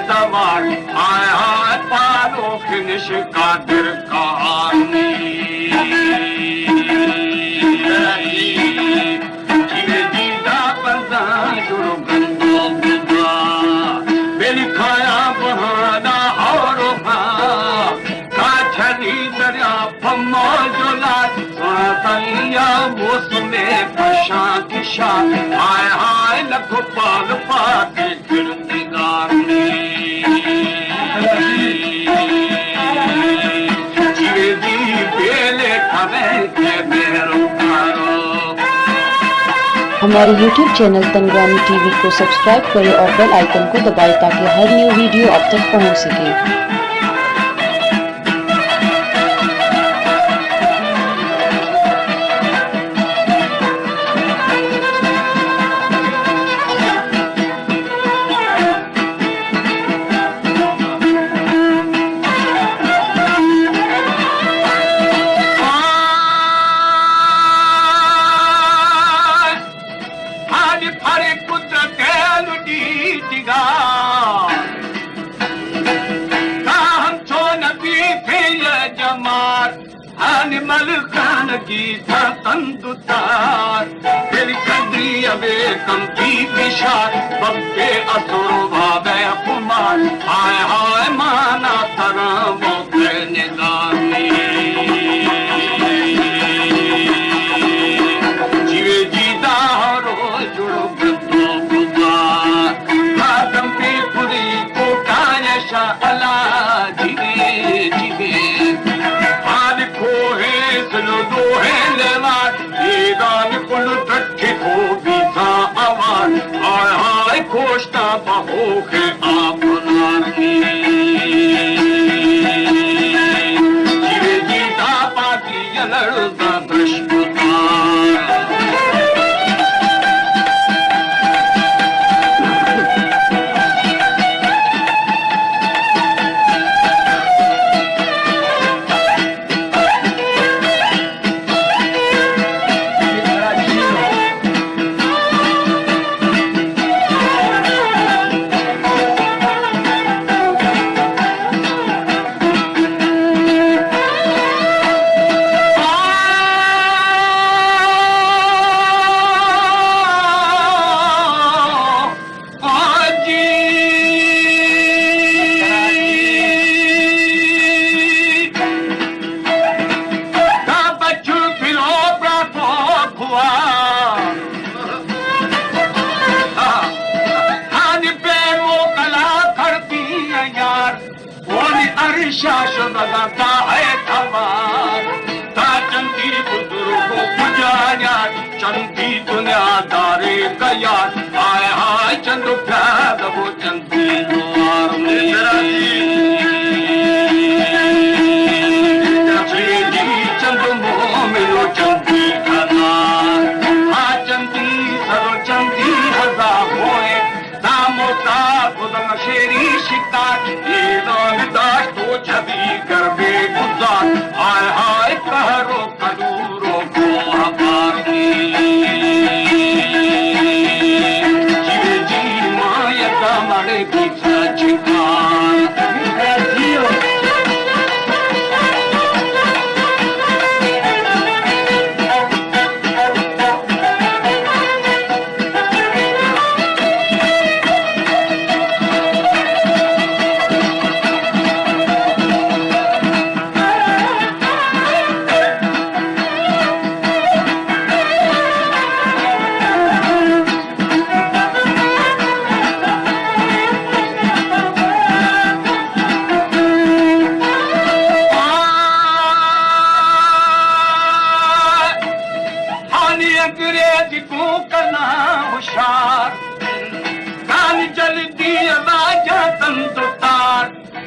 سوار، ہائے ہائے پالو خنش قادر کہانی۔ جیوے جیدا بنداں جڑو گندو بدا، بل کھایا بہانا اور ہاں، کاچھلی دریا پمو جولا، سنیا موسم پشاں کشا، ہائے ہائے لکھ پال پاتے۔ ہمارے یوٹیوب چینل تنگوانی ٹی وی کو سبسکرائب کریں اور بیل آئیکن کو دبائیں تاکہ ہر نیو ویڈیو آپ تک پہنچ سکے۔ ہانی پھر قدرت لڈی دگا، تا ہم چو نبی پھر جمار۔ ہانی ملکان کی تھا تندو تار، تیری کندی ابے کم کی بشار، بمتے اسور بابے خمار، ہائے ہائے مانا ترا موت نظامی۔ جیوے جیدا ہو روز جڑو گندو گزار، آدم پہ پوری کوٹا یشا الا جیوے جیوے۔ آد کوہے سلو دوہے لیوار، ایدان کل ٹٹھی کو بیتا آوار۔ ہائے ہائے کوشتا بہو کے آپ نارمی۔ جیوے جیدا پاتی یلڑ ہانی پہ موکلا کھڑتی یار، اونی عرشا شدگا تا اے توار۔ تا چندی بزرگ و بجایا، چندی دنیا دارے قیار۔ ہائے ہائے چند پیادہ و چندی دوار میں۔ چندی چند مومن و چندی قدار۔ ہا چندی سر و چندی ہزار ہوئے۔ دام و تاب و دم شیری شکار، ایران داشت و جدی گر بے گزار۔ ہائے ہائے قہر و قدور و گوہ بار۔ جی جی ماں یکا مڑے بیچا چکار۔ ہانی انگریز کو کرنا ہوشیار، کان جلدی راجا تندو تار،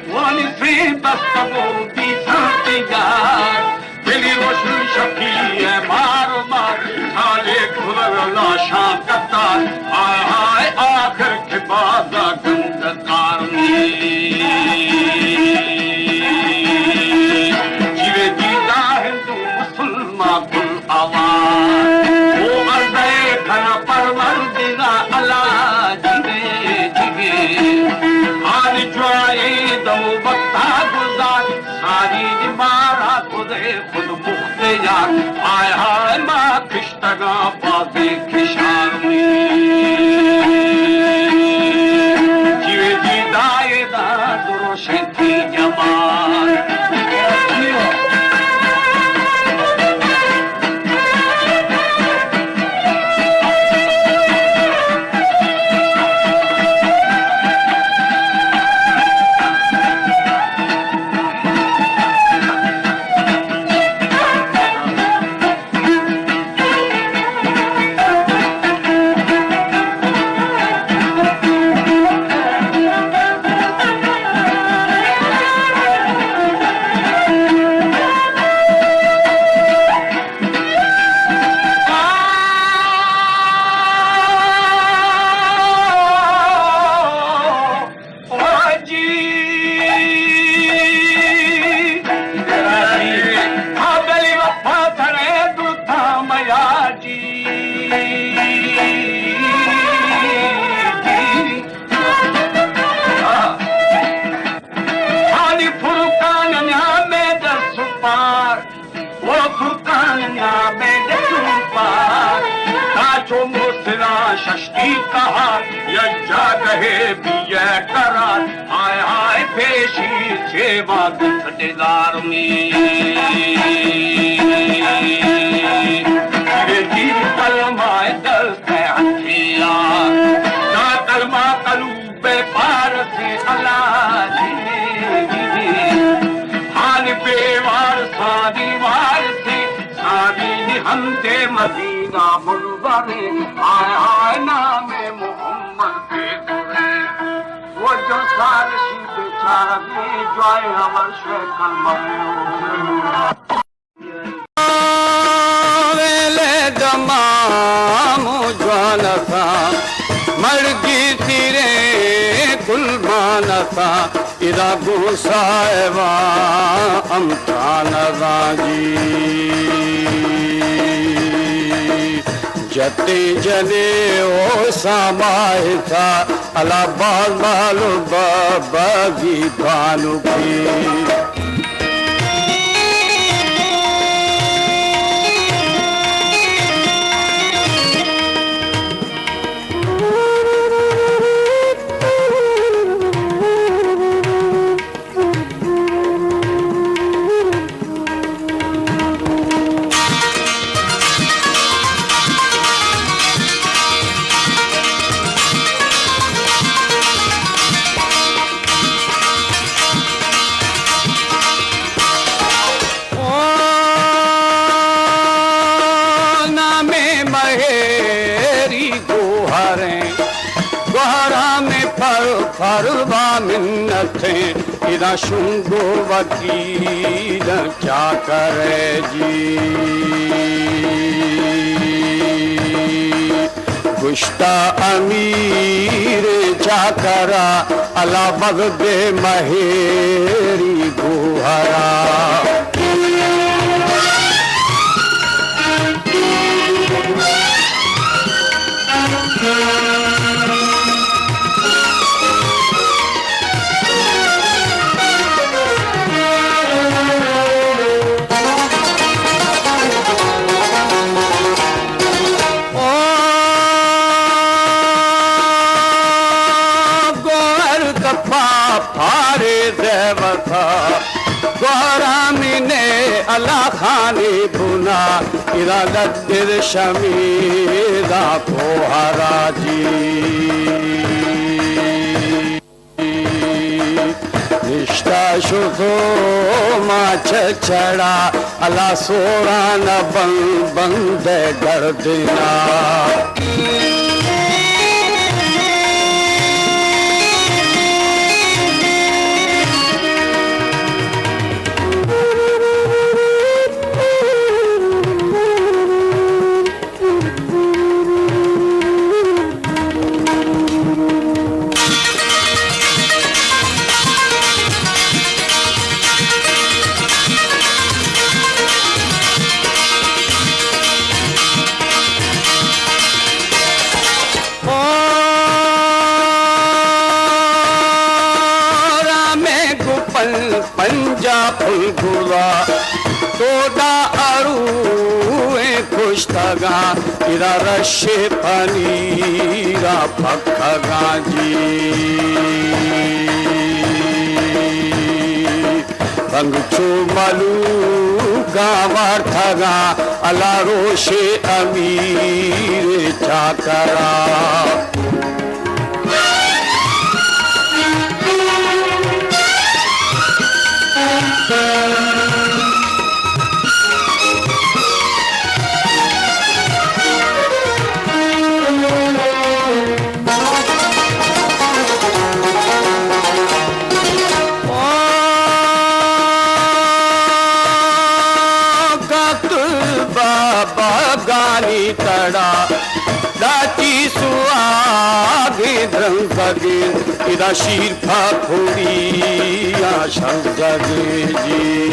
وانی سین بستگو بیسان تیار، دلی روشن شفیع مار و مار، سالے گزر لاشاں قطار، ہائے ہائے آخر کہ بازا گند کار نی۔ جیوے دیدا ہندو مسلمان کل آوار۔ او ارزے کھنا پروردگار اللہ جیوے جیوے۔ آنی ہائے ہائے، ما کشتگاں بازیں کشارمی، جیوے جیدائے دا دروشیں تئی جمال۔ واجی، ہاں بلی وفا تھنے دوتا میاجی۔ ہانی فرقان نیامے دست پار، و فرقان نیامے دست پار۔ تا چو موسلا ششتی کہار، یک جاگہے بیئے قرار۔ ہائے ہائے پیشی سیوا گفت دلار می۔ جیوے جی کلمہ دست ہتھیار، دا کلمہ قلوب بے پارس علاجی، حال بے وارثانی وارثی، ساری ہم دے مدینہ منورے۔ ہائے ہائے نام محمد بے درے، وہ جو سال شی بیچارہ بے جوائے ہمر شے کلمہ۔ ویلے دمام جوان اتاں، مڑگی تیریں قربان اتاں، ادا گوں صاحباں امتان اتاں جی۔ جتیں جنے او سامائتا، الا باز مال و بابگی بانکی۔ نام مہری گوہریں، گوہراں میں پر پروا منتیں، ادا شنگو وکیل چاکر جی۔ گشتا امیر چاکرا، الا بغد مہری گوہرا۔ او گوہر کپا پارے زیوتا، گوہرامین الا خانی بنا، ارادت دل شمیدا کوہرا جی۔ نشتہ شتو ما چہ چڑا، الا سوران بند بند گردنا۔ او رام گپن پنجا پھل گلا، تو دا ارویں کشتگاں، ادا رش پنیرا پکگاں جی۔ رنگ چو ملوگاں وارتگاں، الا روش امیر چاکرا۔ گت بابا گانی تڑا داتی سواگیں درنزگیں، ادا شیر پاکوڑی آ شنزگیں جی۔